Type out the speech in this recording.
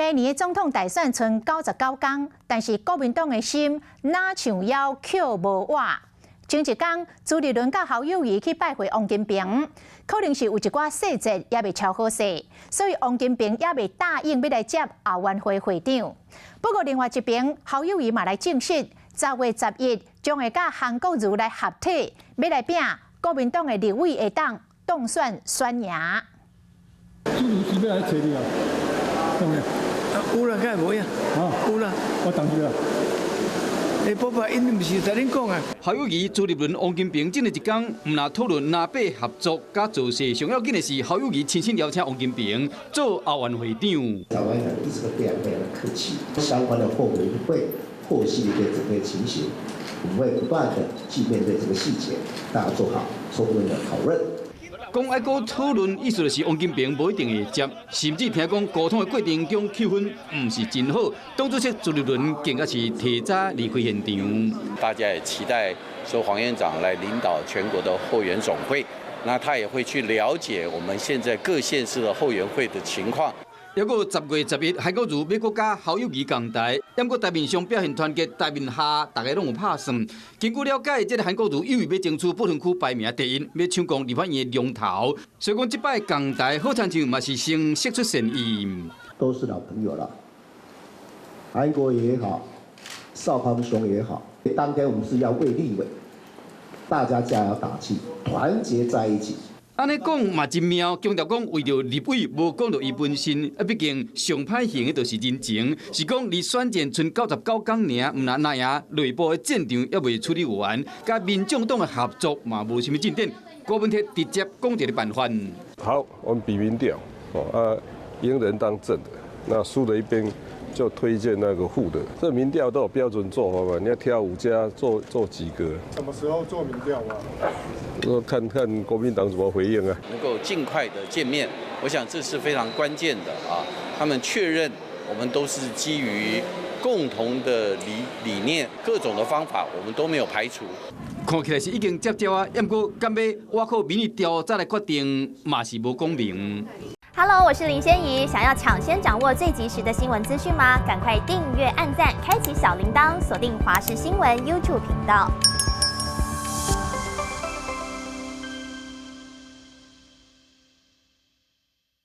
明年的總統大選賰99工，但是國民黨的心若像猶抾無倚。前一工，朱立倫佮侯友宜去拜會王金平，可能是有一寡細節猶未敲好勢，所以王金平猶未答應欲來接後援會會長。不過另外一邊，侯友宜嘛來證實，10月11將會佮韓國瑜來合體，欲來拚國民黨的立委會當當選選贏。朱是欲來揣你啊？有啦，敢會無影？啊，有啦，我當時啊。欸，寶寶，𪜶毋是共恁講啊？侯友宜、朱立倫、王金平這一工，毋但討論藍白合作佮造勢，上要緊的是侯友宜親身邀請王金平做後援會長。台灣人一直都非常非常的客氣，相關的後援會後續的一個準備情形，我們會不斷的去面對這個細節，大家做好充分的討論。講愛閣討論，意思就是王金平無一定會接，甚至聽講溝通的過程中氣氛毋是真好。黨主席朱立倫更加是提早離開現場。大家也期待說黃院長來領導全國的後援總會，那他也會去了解我們現在各縣市的後援會的情況。猶閣10月11，韓國瑜欲閣佮侯友宜仝台，毋過台面上表現團結，台面下大家攏有拍算。根據了解，這个韓國瑜有意欲爭取不分區排名第一，欲搶攻立法院的龍頭，所以講這擺仝台好親像嘛是先釋出善意。都是老朋友了，韓國瑜也好，少康兄也好，當天我們是要為立委，大家加油打氣，團結在一起。按呢講嘛真妙，強調講為著立委，無講著伊本身。啊，畢竟上歹還的就是人情，是講離選戰賰99工爾，毋但若贏內部的戰場猶未處理完，佮民眾黨的合作嘛無啥物進展。郭文鐵直接講一个辦法。好，我們比民調，哦啊，贏人當正的，那輸的一邊就推薦那個副的。這民調都有標準做法嘛，你要挑五家做做幾個？什麼時候做民調啊？我看看國民黨怎麼回應啊？能夠盡快的見面，我想這是非常關鍵的啊。他們確認我們都是基於共同的理念，各種的方法我們都沒有排除。看起來是已經接招啊，毋過敢欲倚靠民意調查來決定，嘛是無講明。 Hello，我是林仙怡，想要搶先掌握最及時的新聞資訊嗎？趕快訂閱、按讚、開啟小鈴鐺，鎖定華視新聞 YouTube 頻道。